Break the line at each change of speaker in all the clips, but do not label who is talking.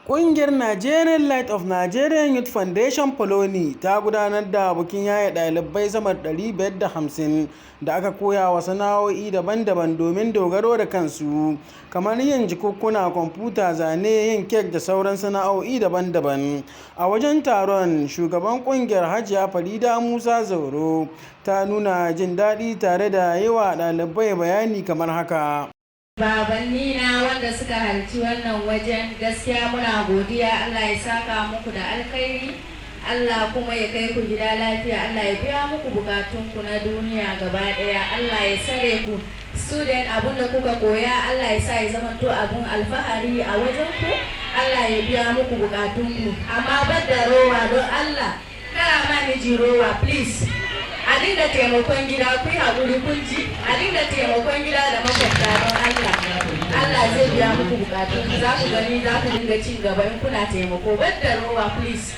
Ƙungiyar Nigerian Light of Nigerian Youth Foundation (FOLANY) ta gudanar da bikin yaye ɗalibai sama da 550 da aka koyawa sana'o'i daban-daban domin dogaro da kansu, kamar yin jakunkuna, kwamfuta, zane, yin kek da sauran sana'o'i daban-daban. A wajen taron, Shugaban ƙungiyar, Hajiya Farida Musa Zauro, ta nuna jin daɗi tare da yi wa ɗalibai bayani kamar haka.
Babanni na wanda suka halarci wannan wajen, gaskiya muna godiya. Allah ya saka muku da alkhairi, Allah kuma ya kai ku gida lafiya, Allah ya biya muku bukatunku na duniya gaba daya, Allah ya tsare ku. Student, abun da kuka koya, Allah ya sa ya zama to abun alfahari a wajen ku, Allah ya biya muku bukatunku. Amma ban da rowa, don Allah kar a ma miji rowa, please. A dinga taimakon gida, ku yi haƙuri, kun ji? A dinga taimakon gida da makwabta, don Allah. Allah zai biya muku bukatun, za ku gani, za ku dinga cin gaba in kuna taimako. Ban da rowa, please.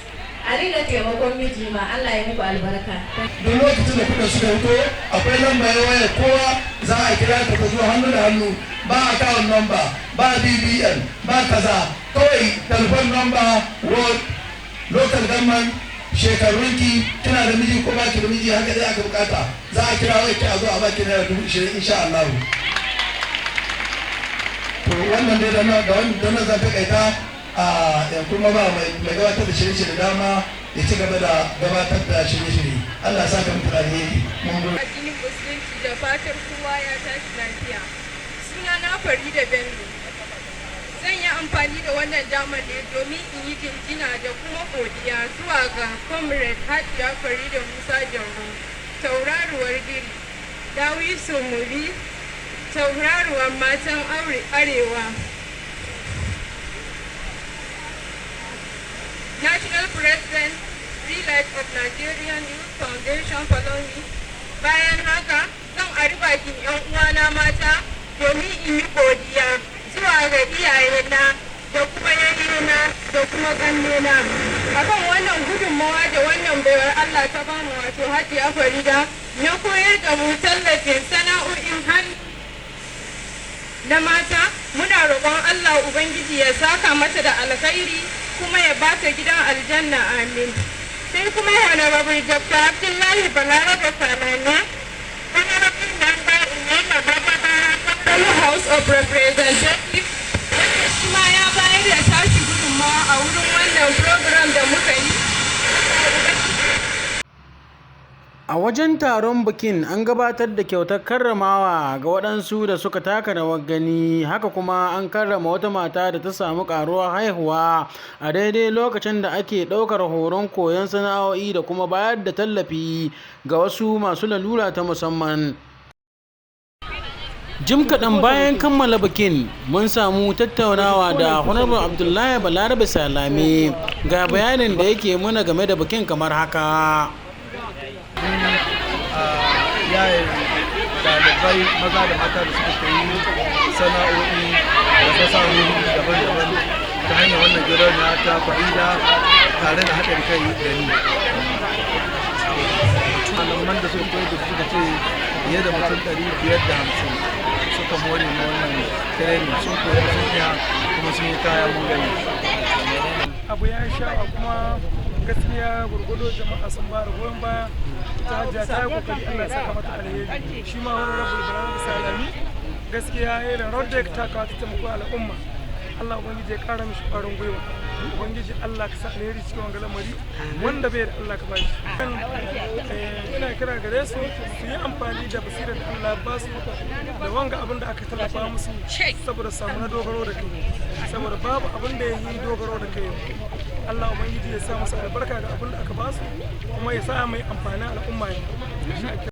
A dinga taimakon miji ma. Allah ya muku albarka.
Duk lokacin da kuɗin suka fito, akwai lamba ya waya, kowa za a kira ta, ta zo hannu da hannu. Ba account number, ba BVN, ba kaza, kawai telephone number, ward, local government, shekarunki, kina da miji ko baki da miji, haka dai aka bukata. Za a kira wai ki, a zo a baki ₦20,000, insha Allah. To, wannan dai da wannan da nan zan takaita a ya kuma ba mai gabatar da shirye-shirye dama ya ci gaba da gabatar da shirye-shirye. Allah ya saka muku alheri, mun gode.
Addinin Musulunci, da fatar kowa ya tashi lafiya. Suna na Farida Bello. Zan yi amfani da wannan damar ne domin in yi jinjina da kuma godiya zuwa ga Comrade Hajiya Farida Musa Jauro, tauraruwar diri, Dawisu Muri, tauraruwar matan Arewa. National President, Relight of Nigerian Youth Foundation, FOLANY. Bayan haka, zan ari bakin 'yan uwana mata domin in yi godiya zuwa ga iyayena da kuma yayyena da kuma ƙannena akan wannan gudunmawa da wannan baiwar Allah ta bamu, wato Hajiya Farida, na koyar da mu tallafin sana'o'in hannu na mata. Muna roƙon Allah Ubangiji ya saka mata da alkhairi kuma ya bata gidan aljanna, amin. Sai kuma Honorable Dr. Abdullahi Balarabe Salame, Honorable Member in House of Representatives, wanda shi ma ya bayar da tashi gudunmawa a wurin wannan program da muka yi.
A wajen taron bikin, an gabatar da kyautar karramawa ga waɗansu da suka taka rawar gani, haka kuma an karrama wata mata da ta samu ƙaruwar haihuwa a daidai lokacin da ake ɗaukar horon koyon sana'o'i da kuma bayar da tallafi ga wasu masu lalura ta musamman. Jim kaɗan bayan kammala bikin, mun samu tattaunawa da Honorable Abdullahi Balarabe Salame. Ga bayanin da yake muna game da bikin kamar haka.
Yaye ɗalibai maza da mata da suka koyi sana'o'i da fasahohi daban-daban ta hanyar wannan gidauniya ta Farida tare da haɗin kai da ni. Malaman da suka koyar da su suka ce fiye da mutum 550 suka more na wannan training, sun koya, sun iya, kuma sun yi kaya, mun gani.
Abu ya yi sha'awa, kuma gaskiya gurgudo jama'a sun ba da goyon baya. Ta Hajiya ta yi kokari, Allah ya saka mata alheri. Shi ma Honorable Ibrahim Salami, gaskiya irin rawar da ya taka ta taimako al'umma, Allah Ubangiji ya kara mishi ƙwarin gwiwa. Ubangiji Allah ka sa alheri cikin wanga lamari, wanda bai da Allah ka bashi. Ina kira gare su su yi amfani da basirar da Allah ba su da wanga abin da aka tallafa musu, saboda samu na dogaro da kai, saboda babu abin da ya yi dogaro da kai. Allah Ubangiji ya sa musu albarka ga abin da aka ba su, kuma ya sa mai amfani al'umma ne.